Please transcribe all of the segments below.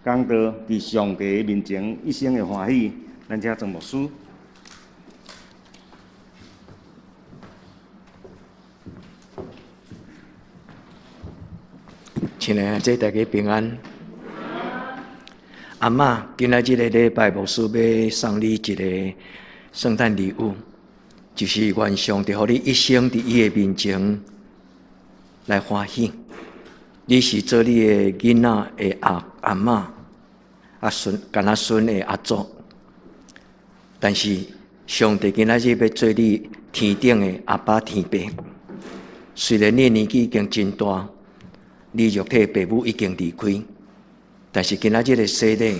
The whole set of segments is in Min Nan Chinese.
講道佇上帝的面前一生的歡喜。咱請莊牧師。親愛的，大家平安。阿嬤，今仔這个禮拜牧師欲送你一个聖誕禮物，就是願上帝予你一生佇伊的面前來歡喜。你是做你的囡仔的阿阿嬤，阿孫，敢若孫的阿祖。但是上帝今仔日欲做你天頂的阿爸天父。雖然你年紀已經真大，你肉體父母已經離開，但是今仔日的洗禮，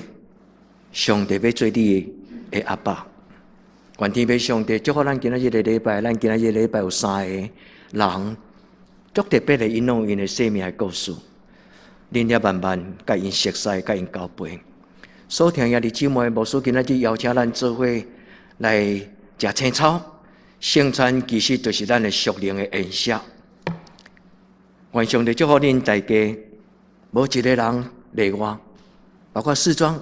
上帝欲做你的阿爸。願天父上帝祝福咱今仔日的禮拜，咱今仔日禮拜有三个人，足特別的，𪜶攏有𪜶的生命的故事，恁也慢慢共𪜶熟似，共𪜶交陪。所聽兄弟姊妹，牧師今仔日邀請咱做伙來食青草，聖餐其實就是咱的屬靈的宴席。願上帝祝福恁大家，無一个人例外，包括四莊。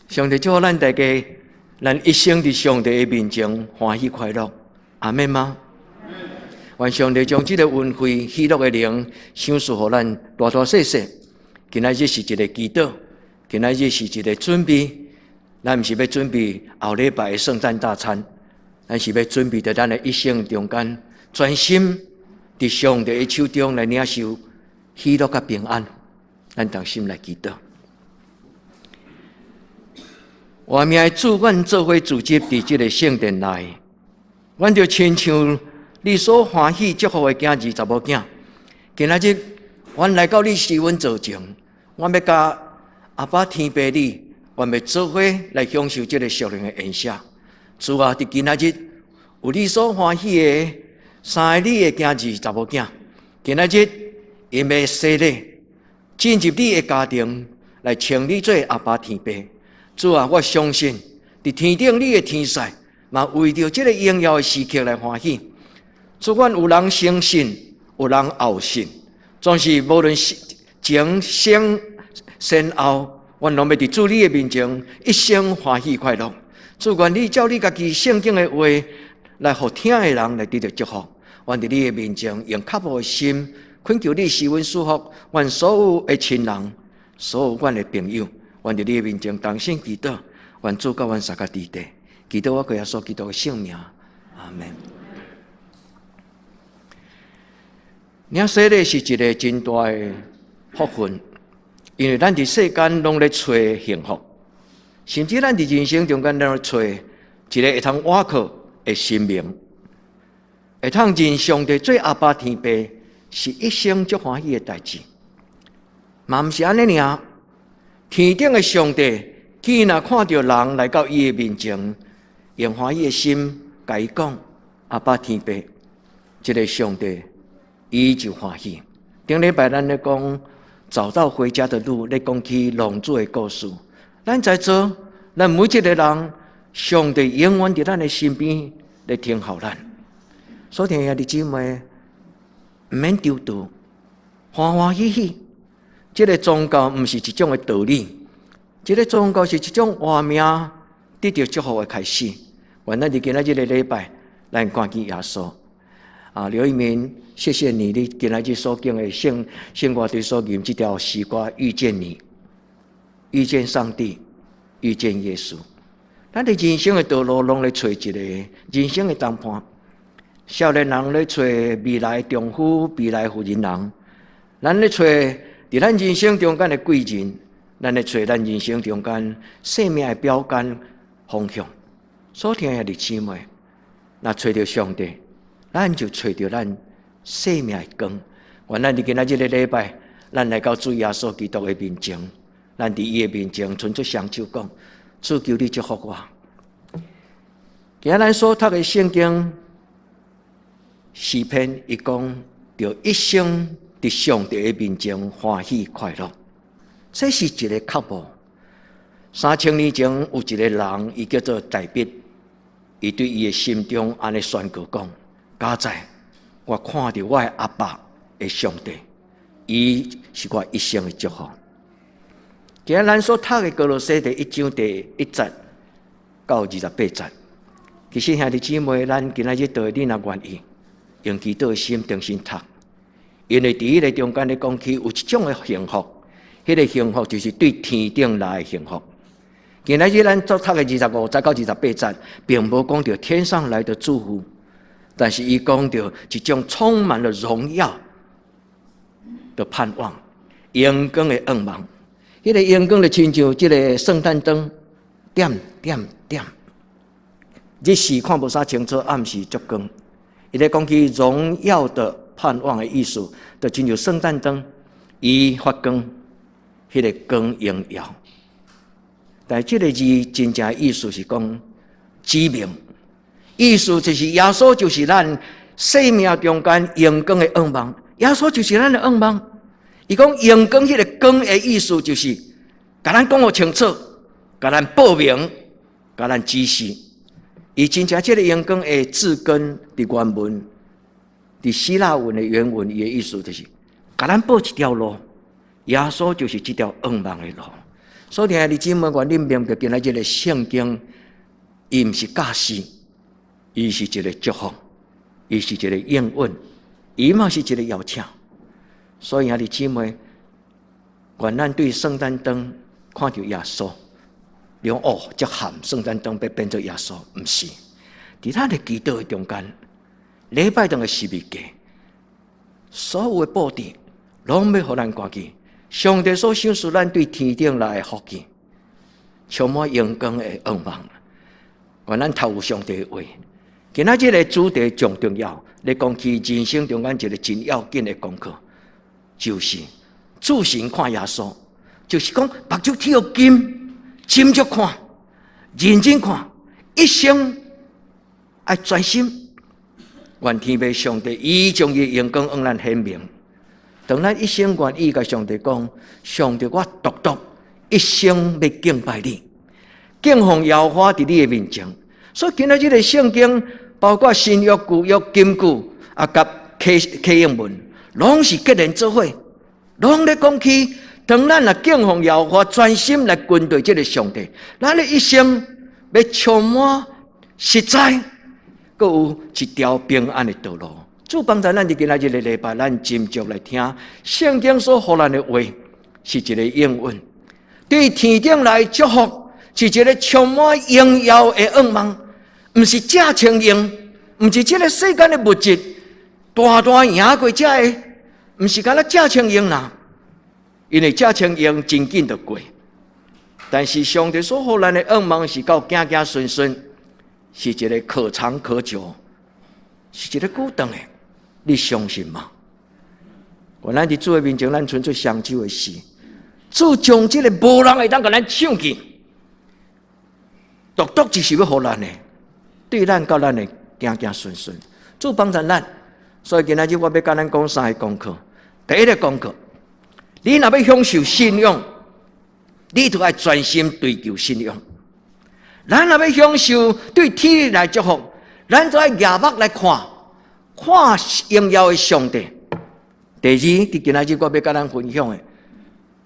上帝祝福咱大家，咱一生佇上帝的面前歡喜快樂。阿們嗎？願上帝將這个恩惠、喜樂的靈賞賜予咱大大細細。今仔日是一个祈禱，今仔日是一个準備。咱毋是欲準備後禮拜的聖誕大餐，咱是欲準備佇咱的一生中間，專心佇上帝的手中來領受喜樂佮平安。咱同心來祈禱。活命的主，阮做伙聚集佇這个聖殿內，阮就親像你所歡喜祝福的囝兒、查某囝。今仔日，阮來到你施恩座前，阮欲共阿爸天父你，阮欲做伙來享受這个屬靈的宴席。主啊，佇今仔日有你所歡喜的三个你的囝兒、查某囝，今仔日𪜶欲洗禮進入你的家庭，來稱你做阿爸天父。主啊，我相信佇天頂你的天使嘛，為著這个榮耀的時刻來歡喜。主，阮有人先信，有人後信，總是無論前先先後，阮攏欲佇主你的面前一生歡喜快樂。主，願你照你家己聖經的話來，予聽的人來得著祝福。阮佇你的面前用渴慕的心，懇求你賜阮賜福，阮所有的親人，所有阮的朋友，阮佇你的面前同心祈禱，願主佮阮相佮佇咧，祈禱我靠耶穌基督的聖名，阿門。領洗禮是一个真大的福分，因為咱佇世間攏咧揣幸福，甚至咱佇人生中間攏咧揣一个會通倚靠的神明，會通認上帝做阿爸天父，是一生足歡喜的代誌。嘛毋是按呢爾，天頂的上帝，既若看著人來到伊的面前，用歡喜的心共伊講：阿爸天父，這个上帝，伊就歡喜。頂禮拜咱咧講找到回家的路，咧講起浪子的故事。咱在座，咱每一个人，上帝永遠佇咱的身邊咧聽候咱。所以兄弟姊妹，毋免躊躇，歡歡喜喜。這个宗教毋是一種的道理，這个宗教是一種活命得著祝福的開始。願咱佇今仔這个禮拜，咱看見耶穌。啊，劉一鳴，謝謝你，你今仔日所講的聖聖歌隊所吟這條詩歌，遇見你，遇見上帝，遇見耶穌。咱佇人生的道路，攏咧揣一個人生的同伴。少年人咧揣未來丈夫、未來夫人人，咱咧揣佇咱人生中間的貴人，咱咧揣咱人生中間生命的標杆方向。所聽的兄弟姊妹，若揣著上帝，咱就揣著咱生命的光。願咱佇今仔這个禮拜，咱來到主耶穌基督的面前，咱佇伊的面前伸出雙手講：主，求你祝福我。今仔咱所讀的聖經詩篇，伊講著一生佇上帝的面前歡喜快樂，這是一个渴慕。3000年前有一个人，伊叫做大衛，伊對伊的心中按呢宣告講：佳哉，我看著我的阿爸的上帝，伊是我一生的祝福。今仔咱所讀的歌羅西第一章第一節到二十八節，其實兄弟姊妹，咱今仔日對你若願意用祈禱的心重新讀，因為佇彼个中間咧講起有一種的幸福，彼個幸福就是對天頂來的幸福。今仔日咱所讀的二十五節到二十八節，並無講著天上來的祝福，但是伊講著一種充滿了榮耀的盼望，榮光的向望。彼個榮光就親像這個聖誕燈，點點點，日時看無啥清楚，暗時足光。伊咧講起榮耀的盼望的意思，就親像聖誕燈，伊發光，彼個光榮耀。但這个字真正意思是講指明，意思就是耶穌就是咱生命中間榮光的向望，耶穌就是咱的向望。伊講榮光，彼个光的意思就是，共咱講予清楚，共咱報明，共咱指示。伊真正這个榮光的字根佇原文，佇希臘文的原文，伊的意思就是，共咱報一條路，耶穌就是這條向望的路。所以，兄弟姊妹，願恁明白，今仔這个聖經，伊毋是教示，伊是一个祝福，伊是一个應允，伊嘛是一个邀請。所以，兄弟姊妹，願咱對聖誕燈看著耶穌，你講哦，這含聖誕燈欲變做耶穌，毋是。佇咱的祈禱的中間，禮拜堂的十字架，所有的布置，攏欲予咱看見。上帝所賞賜咱對天頂來的福氣，充滿榮光的向望。願咱讀有上帝的話。今仔這个主題上重要，咧講起人生中間一个真要緊的功課，就是注神看耶穌，就是講目睭鐵予金，斟酌看，認真看，一生愛專心。願天父上帝伊將伊榮光向咱顯明。當咱一生願意共上帝講，上帝，我獨獨一生欲敬拜你，敬奉耶和華佇你的面前。所以今仔這个聖經，包括新約、舊約、金句啊，佮啟應文，攏是結連做伙，攏咧講起。當咱若敬奉耶和華，專心來跟隨這个上帝，咱的一生欲充滿實在，閣有一條平安的道路。主幫助咱佇今仔日个禮拜，咱斟酌來聽聖經所予咱的話，是一个應允，對天頂來祝福，是一个充滿榮耀的向望，毋是借穿用，毋是這个世間的物質，大大贏過這个，毋是干焦借穿用啦，因為借穿用真緊就過。但是上帝所予咱的向望是到子子孫孫，是一个可長可久，是一个久長的。你相信嗎？願咱佇主的面前，咱伸出雙手的時，主將這个無人會當共咱搶去，獨獨就是欲予咱的，對咱佮咱的子子孫孫，主幫助咱。所以今仔日我欲共咱講三个功課。第一个功課，你若欲享受信仰，你就愛專心追求信仰。咱若欲享受對天來祝福，咱就愛舉目來看，看榮耀的上帝。第二，佇今仔日我欲共咱分享的，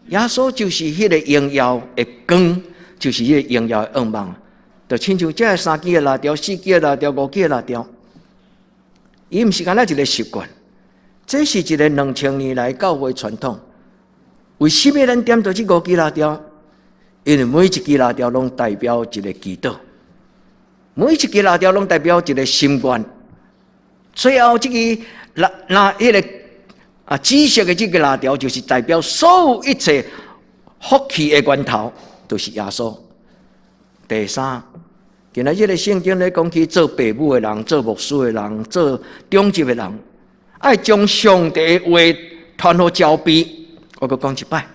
耶穌就是彼个榮耀的光，就是彼个榮耀的向望。就親像這三支的蠟燭、四支的蠟燭、五支的蠟燭，伊毋是干焦一个習慣，這是一个2000年來教會傳統。為什麼咱點著這五支蠟燭？因為每一支蠟燭攏代表一个祈禱，每一支蠟燭攏代表一个心願。最後這个那那彼个啊紫色的這个蠟燭，就是代表所有一切福氣的源頭，就是耶穌。第三，今仔這个聖經咧講起做爸母的人、做牧師的人、做長執的人，愛將上帝的話傳予鳥輩。我閣講一擺，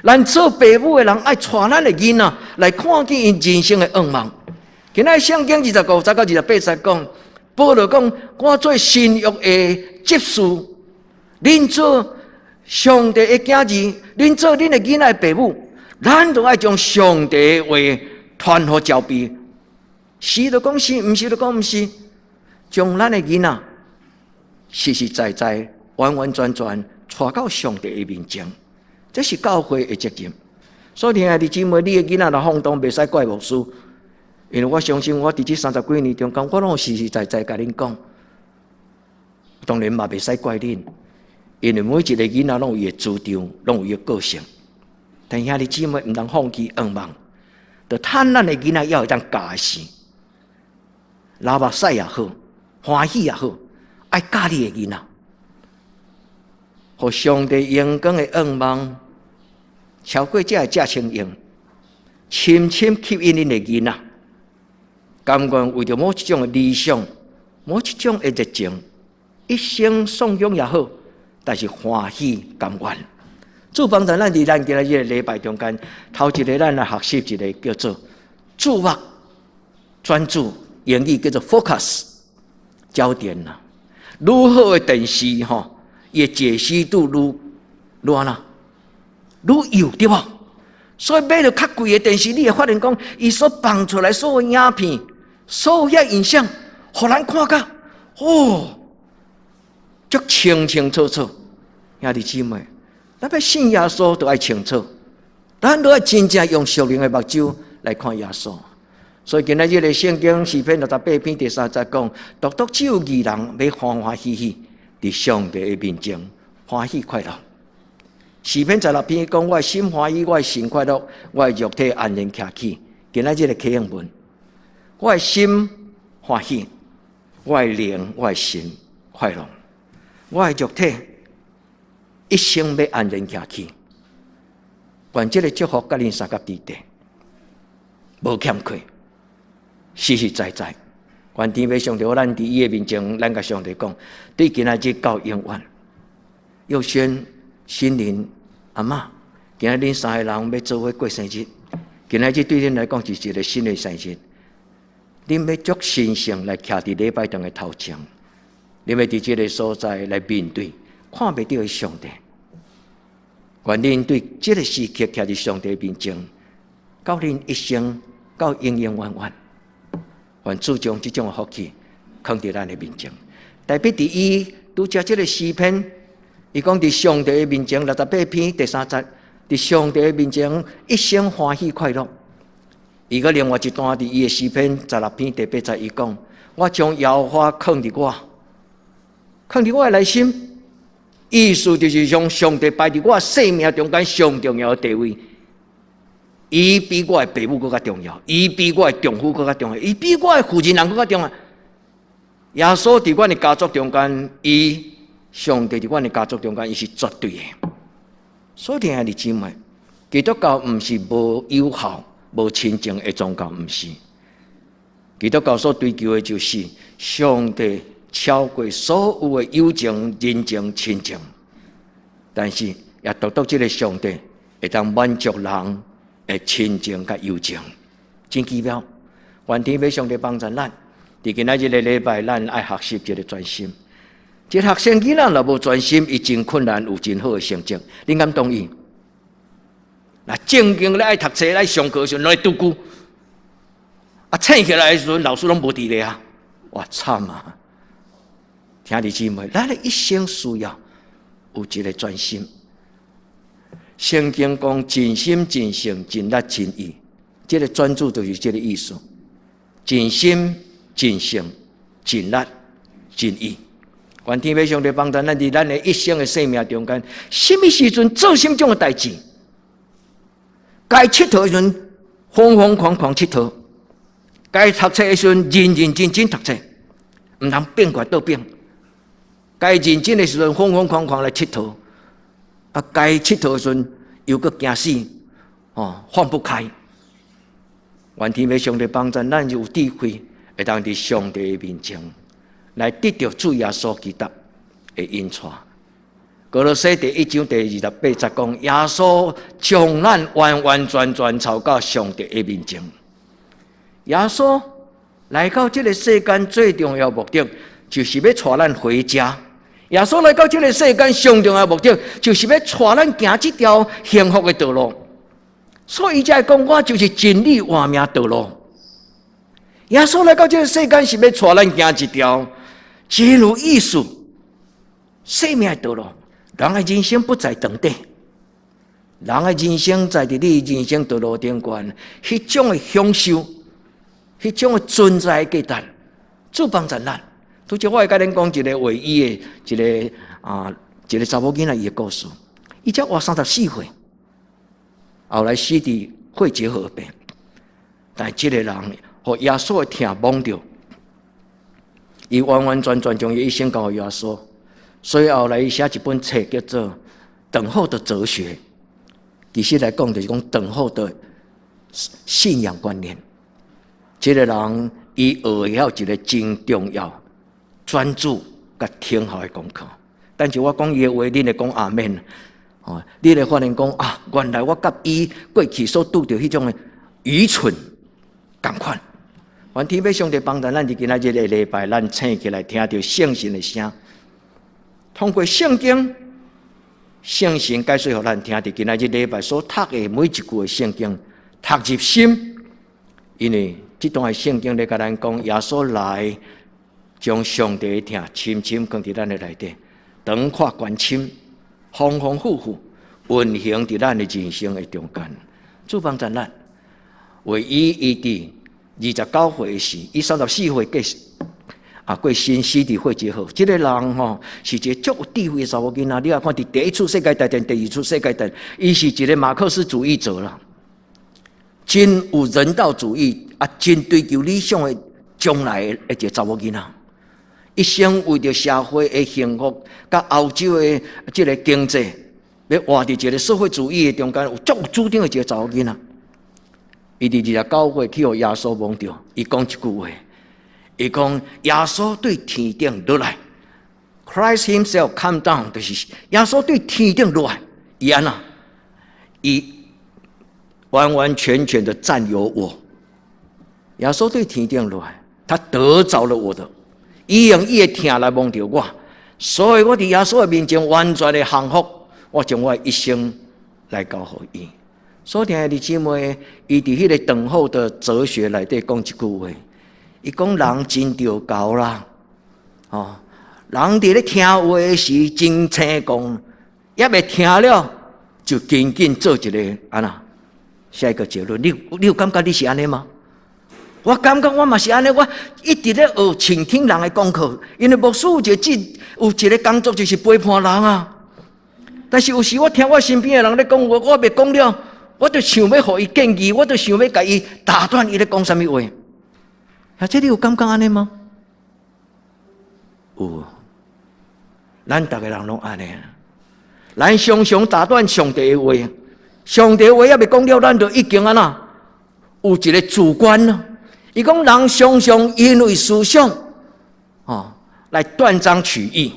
咱做爸母的人愛帶咱的囡仔來看見𪜶人生的向望。今仔聖經二十五節到二十八節講，保羅講，我做新約的執事，恁做上帝的囝兒，恁做恁的囡仔的爸母，咱都愛將上帝的話傳予鳥輩。是就講是，毋是就講毋是，將咱的囡仔實實在在、完完全全帶到上帝的面前，這是教會的責任。所以兄弟姊妹，你的囡仔若放蕩，袂使怪牧師，因為我相信我佇這30幾年中間，我攏實實在在共恁講。當然嘛袂使怪恁，因為每一個囡仔攏有伊的主張，攏有伊的個性。但兄弟姊妹毋通放棄願望，就趁咱的囡仔猶會當教時，流目屎也好，歡喜也好，愛教你的囡仔，予上帝榮光的願望超過這个正清用，深深吸引恁的囡仔，甘願為著某一種的理想，某一種的熱情，一生送養也好，但是歡喜甘願。主幫助咱佇咱今仔日的禮拜中間，頭一个咱來學習一个叫做注目、專注，英語叫做 focus，焦點啦。愈好的電視吼，伊的解析度愈愈按怎？愈幼對無？所以買著較貴的電視，你會發現講，伊所放出來所有影片、所有遐影像，予咱看甲，哦，足清清楚楚。兄弟姊妹，咱欲信耶穌都愛清楚，咱都愛真正用屬靈的目睭來看耶穌。所以今仔日的聖經詩篇68篇第三節講，獨獨只有義人欲歡歡喜喜佇上帝的面前歡喜快樂。詩篇16篇講，我的心歡喜，我的神快樂，我的肉體安然徛起。今仔日的啟應文，我的心歡喜，我的靈，我的神快樂，我的肉體一生欲安然徛起。願這个祝福佮恁相佮佇底，無欠缺，實實在在。願天父上帝，咱佇伊的面前，咱共上帝講，對今仔日到永遠。幼萱、心靈、阿嬤，今仔恁三个人欲做伙過生日，今仔日對恁來講是一个新的生日。恁欲足神聖來徛佇禮拜堂的頭前，恁欲佇這个所在來面對看袂著的上帝。願恁對這个時刻徛佇上帝面前，到恁一生到永永遠遠，願主將這種的福氣囥佇咱的面前。特別佇伊拄才這个詩篇，伊講佇上帝的面前68篇第三節，佇上帝的面前一生歡喜快樂。伊閣另外一段佇伊的詩篇16篇第八節，伊講：我將耶和華囥佇我，囥佇我的內心。意思就是將上帝擺佇我生命中間上重要的地位。伊比我的爸母閣較重要，伊比我的丈夫閣較重要，伊比我的負責人閣較重要。耶穌佇阮的家族中間，伊上帝佇阮的家族中間，伊是絕對的。所以，兄弟姊妹，基督教毋是無友好、無親情的宗教，毋是。基督教所追求的就是上帝超過所有的友情、人情、親情，但是也獨獨這个上帝會當滿足人的親情佮友情，真奇妙。願天父上帝幫助咱，佇今仔日个禮拜，咱愛學習一个專心。一个學生囡仔若無專心，伊真困難有真好的成績。恁敢同意？若正經咧愛讀冊、來上課時陣，攏咧拄久，啊，醒起來的時陣，老師攏無佇咧啊！哇，慘啊！兄弟姊妹，咱的一生需要有一个專心。聖經講盡心、盡性、盡力、盡意，這个專注就是這个意思。盡心、盡性、盡力、盡意。願天父上帝幫助咱佇咱的一生的生命中間，啥物時陣做啥物種的代誌，該𨑨迌的時陣瘋瘋狂狂𨑨迌，該讀冊的時陣認認真真讀冊，毋通變過倒變。該認真的時陣瘋瘋狂狂來𨑨迌，啊，該𨑨迌的時陣又閣驚死，哦，放不開。願天父上帝幫助咱有智慧，會當佇上帝的面前來得著主耶穌基督的引帶。歌羅西第一章第28節講，耶穌將咱完完全全帶到上帝的面前。耶穌來到這个世間最重要目的，就是欲帶咱回家。耶穌來到這个世間上重要目的，就是欲帶咱行這條幸福的道路。所以伊才會講，我就是真理、活命道路。耶穌來到這个世間是欲帶咱行一條真有意思、生命的道路。人的人生不在長短，人的人生在佇你人生道路頂懸，彼種的享受，彼種的存在價值，主幫助咱。拄則我會共恁講一個唯一的一個啊，一個查某囡仔伊的故事。伊才活34歲，後來死佇肺結核病。但這個人，予耶穌的疼摸著，伊完完全全將伊一生交予耶穌。所以後來伊寫一本冊叫做《等候的哲學》。其實來講，就是講等候的信仰觀念。這個人伊學會曉一個真重要、專注佮聽候的功課。但是我講伊的話，恁會講阿們。哦，你會發現講啊，原來我佮伊過去所拄著彼種的愚蠢仝款。願天父上帝幫助咱，佇今仔日的禮拜，咱醒起來聽著聖神的聲，通過聖經，聖神解說予咱聽，佇今仔日禮拜所讀的每一句的聖經，讀入心，因為這段的聖經咧共咱講，耶穌來將上帝的疼深深囥佇咱的內底，長闊高深，豐豐富富運行佇咱的人生的中間。主幫助咱，唯一伊佇29歲的時，伊34歲過身死佇肺結核。這個人吼是一個足有智慧的查某囡仔。你若看佇第一次世界大戰、第二次世界大戰，伊是一個馬克思主義者啦，真有人道主義啊，真追求理想的將來的一個查某囡仔。一生為著社會的幸福，佮歐洲的這個經濟，欲活佇一個社會主義的中間，有足有主張的一個查某囡仔。伊佇29歲去予耶穌摸著，伊講一句話，伊講耶穌對天頂落來，Christ himself come down，就是耶穌對天頂落來，伊按怎？伊完完全全的佔有我。耶穌對天頂落來，他得著了我的，伊用伊的疼來摸著我，所以我佇耶穌的面前完全的降服，我將我的一生來交予伊。所聽的弟姊妹，伊佇彼個等候的哲學內底講一句話，伊講人真著猴啦，哦，人佇咧聽話時真青狂，猶未聽了就緊緊做一個按怎下一個結論。你有感覺你是按呢嗎？我感覺我嘛是按呢，我一直咧學傾聽人的功課，因為牧師有一個職有一個工作就是陪伴人啊。但是有時我聽我身邊的人咧講話，我未講了，我就想欲予伊建議，我就想欲共伊打斷伊咧講啥物話。啊，這你有感覺按呢嗎？有，咱逐個人攏按呢。咱常常打斷上帝的話，上帝的話猶未講了，咱就已經按怎有一個主觀。伊講人常常因為思想，哦，來斷章取義，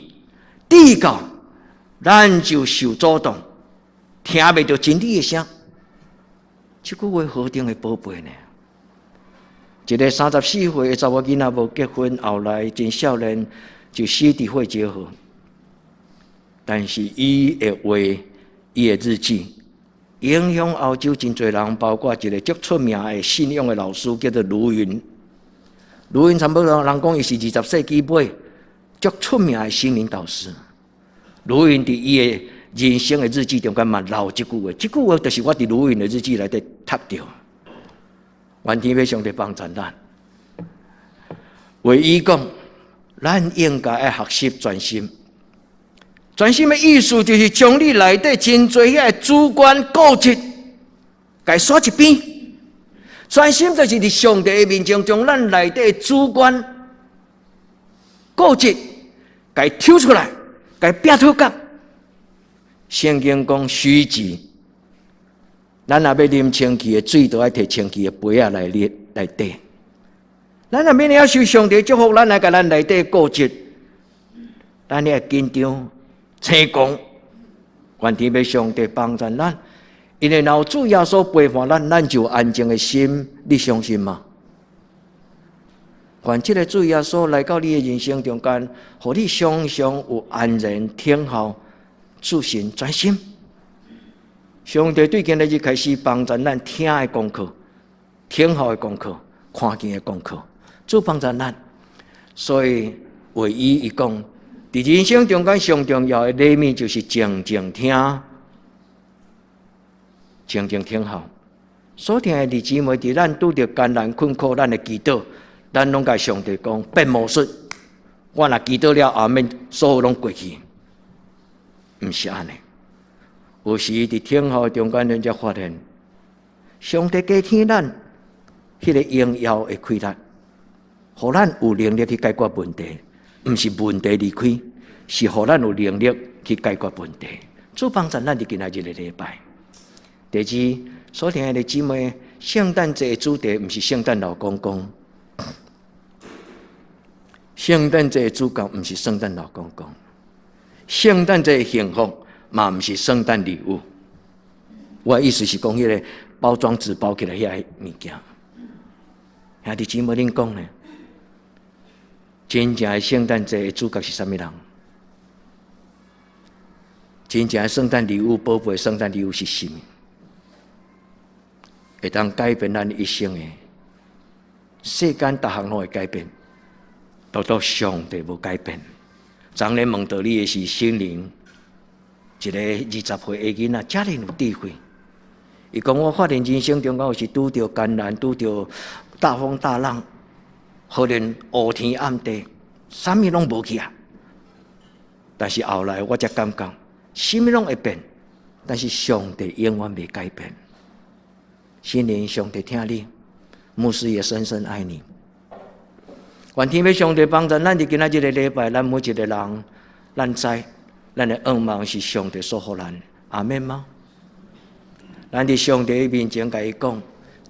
直到咱就受阻擋，聽袂著真理的聲。這句話何等的寶貝呢？一個34歲的查某囡仔無結婚，後來真少年就死佇肺結核。但是伊的話，伊的日記，影響歐洲真濟人，包括一個足出名的信仰的老師，叫做盧雲。盧雲差不多人講伊是20世紀尾足出名的心靈導師。盧雲佇伊的人生的日記中間嘛留這句話，這句話就是我佇盧雲的日記內底讀著。願天父上帝幫助咱。唯一講，咱應該愛學習專心。專心的意思就是將你內底真濟彼個主觀固執，共煞一邊。專心就是佇上帝的面前，將咱內底主觀固執，共抽出來，共拚脫角。聖經講虛己，咱若欲啉清氣的水，都愛提清氣的杯仔來啉來綴。咱若欲領受上帝祝福，咱來共咱內底固執，咱愛緊張、青狂，願天父上帝幫助咱，因為若有主耶穌陪伴咱，咱就有安靜的心。你相信嗎？願這個主耶穌來到你的人生中間，予你常常有安然聽候、自信、專心。上帝對今日開始幫助咱聽的功課、聽候的功課、看見的功課，主幫助咱。所以，唯一伊講，佇人生中間上重要的禮物就是靜靜聽。靜靜聽候。所疼的弟姊妹，佇咱拄著艱難困苦，咱的祈禱，咱攏共上帝講變魔術。我若祈禱了，後面所有攏過去，毋是按呢。有時佇等候中間，咱才發現，上帝加添咱彼個榮耀的氣力，予咱有能力去解決問題，毋是問題離開，是予咱有能力去解決問題。主幫助咱佇今仔日的禮拜。第二，所疼的姊妹，聖誕節的主題毋是聖誕老公公，聖誕節的主角毋是聖誕老公公，聖誕節的幸福嘛毋是聖誕禮物。我的意思是講，彼個包裝紙包起來遐個物件。兄弟姊妹，恁講呢？真正的聖誕節的主角是啥物人？真正的聖誕禮物，寶貝聖誕禮物是啥物？會當改變咱一生的，世間逐項攏會改變，獨獨上帝無改變。昨日問到你的是心靈，一个20歲的囡仔，遮爾有智慧。伊講我發現人生中間有時拄著艱難，拄著大風大浪，可能烏天暗地，啥物攏無去啊。但是後來我才感覺，啥物攏會變，但是上帝永遠袂改變。心靈，上帝疼你，牧師也深深愛你。願天父上帝幫助咱，佇今仔這個禮拜，咱每一個人，咱知，咱的願望是上帝所予咱，阿們嗎？咱佇上帝面前共伊講，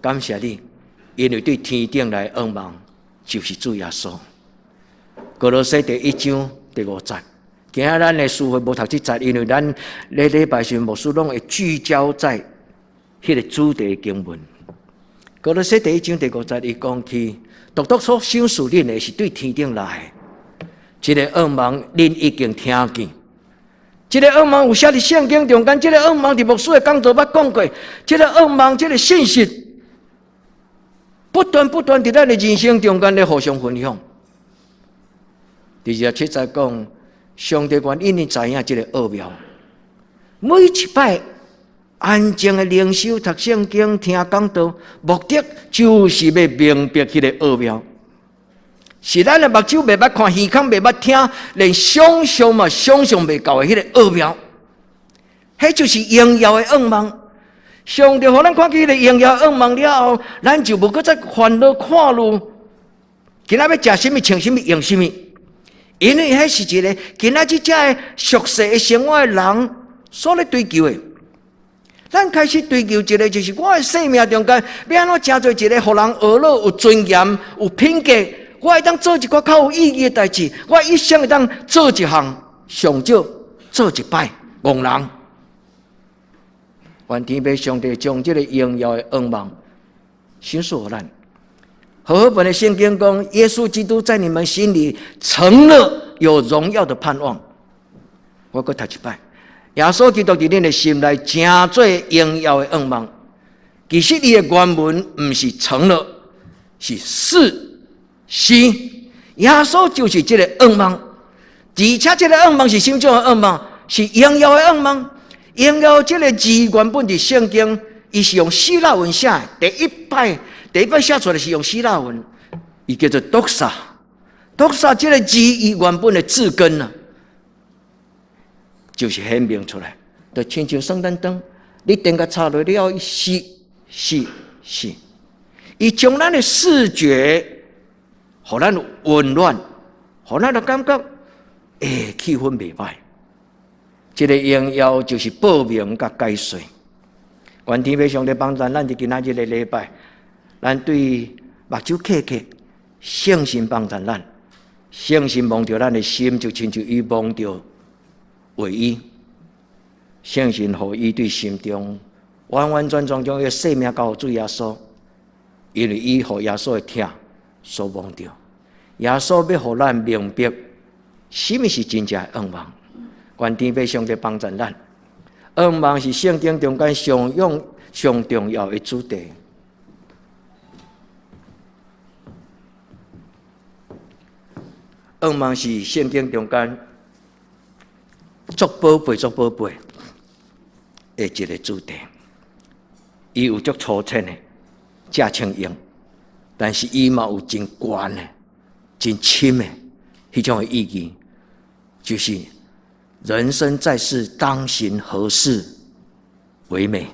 感謝你，因為對天頂來的願望就是主耶穌。歌羅西第一章第五節，今仔咱的書會無讀這節，因為咱咧禮拜時牧師攏會聚焦在彼個主題經文。歌羅西第一章第五節，伊講起，獨獨所賞賜恁的是對天頂來的，這個願望恁已經聽見。這個願望有寫佇聖經中間，這個願望佇牧師的講道捌講過，這個願望，這個信息，不斷不斷佇咱的人生中間咧互相分享。第二十七節講，上帝願意恁知影這個奧妙，每一擺安靜的靈修、讀聖經、聽講道，目的就是欲明白彼個奧妙。是咱的目睭袂捌看，耳孔袂捌聽，連想象嘛想象袂到的彼個奧妙，彼就是榮耀的願望。上帝予咱看見彼個榮耀願望了後，咱就無閣再煩惱看路，今仔欲食啥物、穿啥物、用啥物，因為彼是一个今仔這遮俗世的生活的人所咧追求的。咱開始追求一个，就是我的生命中間，欲按怎成做一个予人學樂、有尊嚴、有品格，我會當做一寡較有意義的代誌，我一生會當做一項，上少做一擺戇人。願天父上帝將這个榮耀的願望賞賜予咱。和合本的聖經講，耶穌基督在你們心裡成了有榮耀的盼望。我閣讀一擺，耶穌基督佇恁的心內成做榮耀的願望。其實伊的原文毋是成了，是是是。耶穌就是這个願望，而且這个願望是啥物種的願望？是榮耀的願望。榮耀這个字原本佇聖經，伊是用希臘文寫的。第一擺寫出來是用希臘文，伊叫做 doxa。doxa 這个字，伊原本的字根啊，就是顯明出來，就親像聖誕燈，你電共插落了，伊熄熄熄，伊將咱的視覺，予咱溫暖，予咱的感覺，欸，氣氛袂歹。這个榮耀就是報名佮解說。願天父上帝幫助咱，佇今仔日的禮拜，咱對目睭瞌瞌，聖神幫助咱，聖神摸著咱的心，就親像伊摸著衛衣，聖神予伊對心中完完全全將伊的生命交予主耶穌，因為伊予耶穌的疼所摸著，耶穌欲予咱明白，啥物是真正的願望。願天父上帝幫助咱，願望是聖經中間上用上重要的主題。願望是聖經中間足寶貝、足寶貝的一个主題。伊有足粗淺的，正清用，但是伊嘛有真懸的、真深的彼種的意義，就是人生在世，當行何事為美。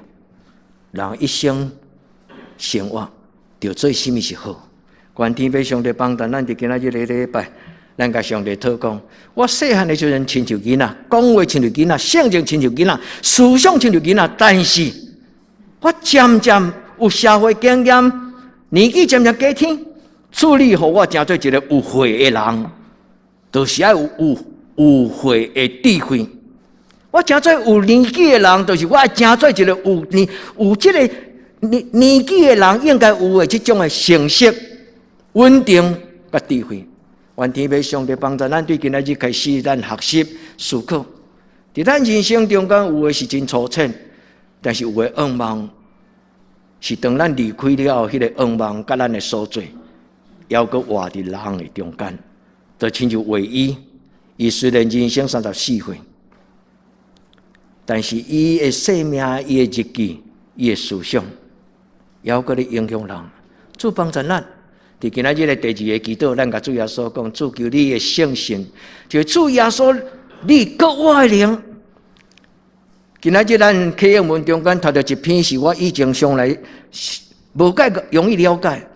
人一生生活，著做啥物是好。願天父上帝幫助咱，佇今仔日個禮拜，咱共上帝禱告。我細漢的時陣親像囡仔，講話親像囡仔，性情親像囡仔，思想親像囡仔，但是我漸漸有社會經驗，年紀漸漸加添，主你予我成做一個有慧的人，就是愛有慧的智慧。我成做有年紀的人，就是我愛成做一個有這個年紀的人應該有的這種的成熟、穩定佮智慧。願天父上帝幫助咱，對今仔日開始，咱學習思考。佇咱人生中間有的是真粗淺，但是有的願望是當咱離開了後，彼個願望佮咱的所做，猶閣活佇人的中間，就親像衛醫，伊雖然人生34歲，但是伊的生命、伊的日記、伊的思想，猶閣咧影響人。主幫助咱，佇今仔日的第二個祈禱，咱共主耶穌講：主求你的聖神，就主耶穌，你閣我的靈。今仔日咱啟應文中間讀著一篇，是我以前向來無介容易了解。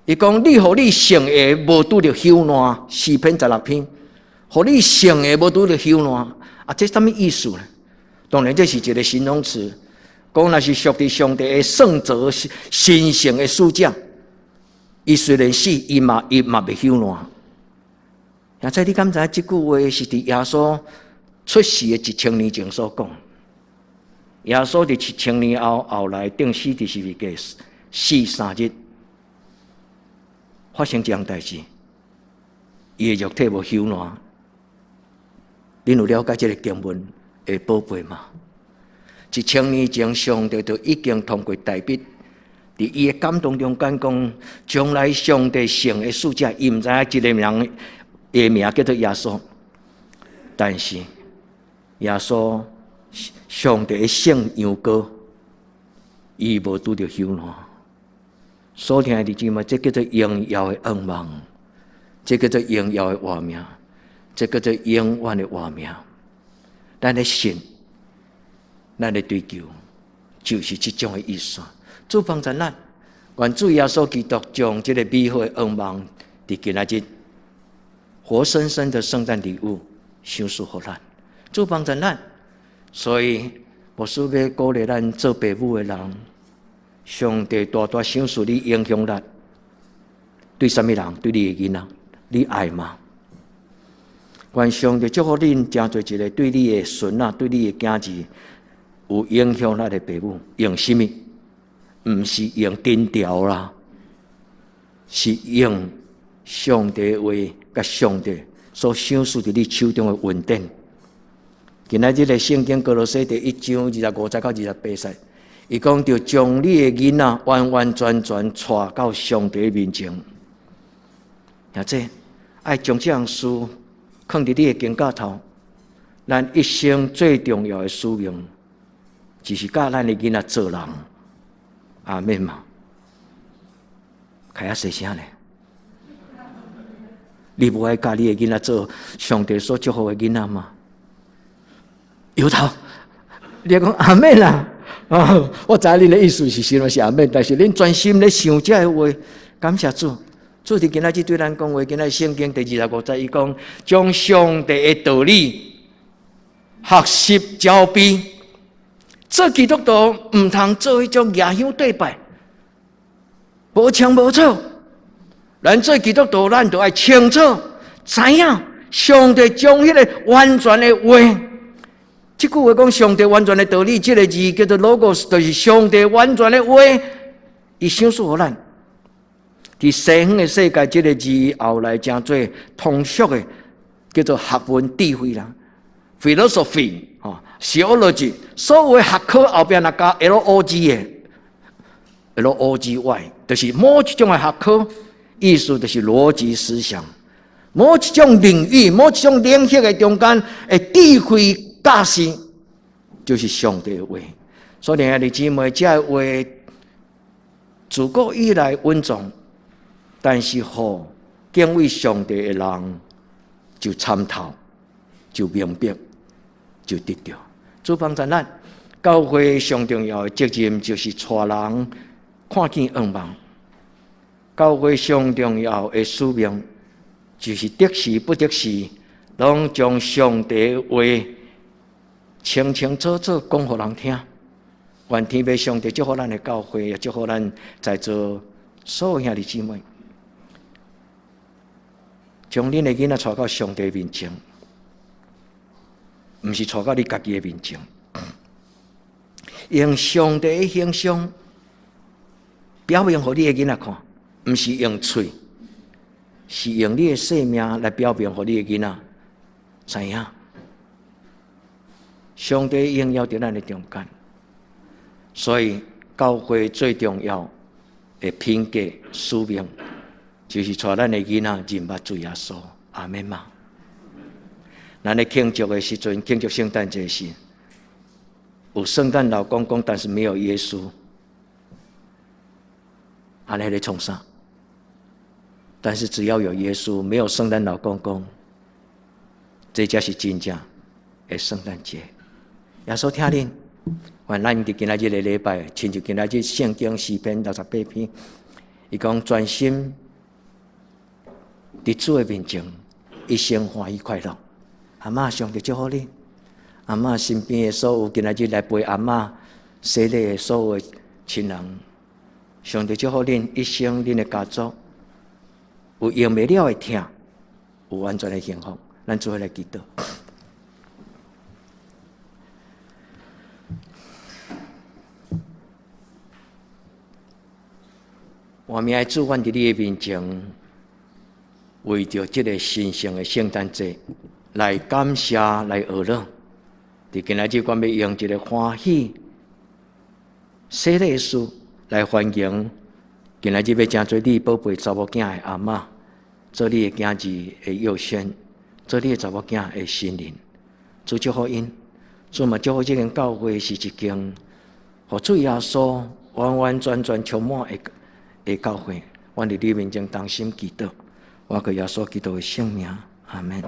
伊講你予你聖的無拄著朽爛，詩篇16篇，予你聖的無拄著朽爛，啊，這啥物意思呢？當然這是一個形容詞，講若是屬佇上帝的聖潔神聖的使者，伊雖然死，伊嘛袂朽爛。現在你敢知影這句話是佇耶穌出世的1000年前所講？耶穌佇一千年後，後來釘死佇十字架，死3日，發生這項代誌，伊的肉體無朽爛。恁有了解這個經文的寶貝嗎？1000年前，上帝就已經通過大衛，佇伊的感動中間講，將來上帝聖的使者，伊毋知影這個人的名叫做耶穌，但是耶穌上帝的聖羊羔，伊無拄著朽爛。所聽的姊妹，這叫做榮耀的願望，這叫做榮耀的活命，這叫做永遠的活命。咱的信，咱的追求，就是這種的意思。主幫助咱，願主耶穌基督將這個美好的願望，佇今仔日活生生的聖誕禮物，賞賜予咱。主幫助咱，所以牧師欲鼓勵咱做爸母的人，上帝大大賞賜你影響力，對啥物人？對你的囡仔，你愛嗎？願上帝祝福恁，成做一個對你的孫仔、對你的囝兒有影響力的爸母。用啥物？毋是用藤條啦，是用上帝話佮上帝所賞賜佇你手中的恩典。今仔日的聖經歌羅西第1章25節到28節，伊講著將你的囡仔完完全全帶到上帝面前。或者愛將這項事囥佇你的肩胛頭。咱一生最重要的使命，就是教咱的囡仔做人。阿們嘛？較細聲咧。你無愛教你的囡仔做上帝所祝福的囡仔嗎？搖頭，你講阿們啦。哦，我知恁的意思是啥物是阿們，但是恁專心咧想這個話，感謝主。主佇今仔日對咱講話，今仔聖經第25節，伊講將上帝的道理學習教備。做基督徒毋通做彼種舉香對拜，無清無楚。咱做基督徒，咱就愛清楚知影上帝將彼個完全的話。這句話講上帝完全的道理，這個字叫做 logos，就是上帝完全的話，伊賞賜予咱。佇西方的世界，這個字後來成做通俗的，叫做學問智慧啦，philosophy 吼，theology，所有的學科後壁若加 L O G 的，L O G Y，就是某一種的學科，意思就是邏輯思想，某一種領域、某一種領域的中間的智慧教示，就是上帝的話。所以兄弟姊妹，這个話自古以來隱藏，但是予敬畏上帝的人就參透，就明白，就得著。主幫助咱，教會上重要的責任就是帶人看見願望。教會上重要的使命就是得時不得時，攏將上帝話清清楚楚講予人聽。願天父上帝祝福咱的教會，也祝福咱在座所有兄弟姊妹，將恁的囡仔帶到上帝面前，毋是帶到你家己的面前，用上帝的形象表明予你的囡仔看，毋是用喙，是用你的生命來表明予你的囡仔知影。上帝榮耀佇咱的中間，所以教會最重要的品格使命，就是帶咱的囡仔認捌主耶穌。阿們嗎？咱咧慶祝的時陣，慶祝聖誕節時，有聖誕老公公，但是沒有耶穌。按呢咧創啥？但是只要有耶穌，沒有聖誕老公公，這才是真正的聖誕節。耶穌疼恁，願咱佇今仔日的禮拜，親像今仔日聖經詩篇68篇，伊講專心佇主的面前，一生歡喜快樂。阿嬤，上帝祝福你。阿嬤身邊的所有今仔日來陪阿嬤洗禮的所有的親人，上帝祝福恁一生，恁的家族有用袂了的疼，有完全的幸福。咱做伙來祈禱。活命的主，阮佇你的面前，為著這个神聖的聖誕節來感謝，來學樂。佇今仔日，阮欲用一个歡喜洗禮事來歡迎今仔日欲成做你寶貝查某囝的阿嬤，做你的囝兒的幼萱，做你的查某囝的新人。主祝福𪜶，主嘛祝福這間教會是一間，予主耶穌完完全全充滿的教會。阮佇你面前同心祈禱，我靠耶穌基督的聖名，阿門。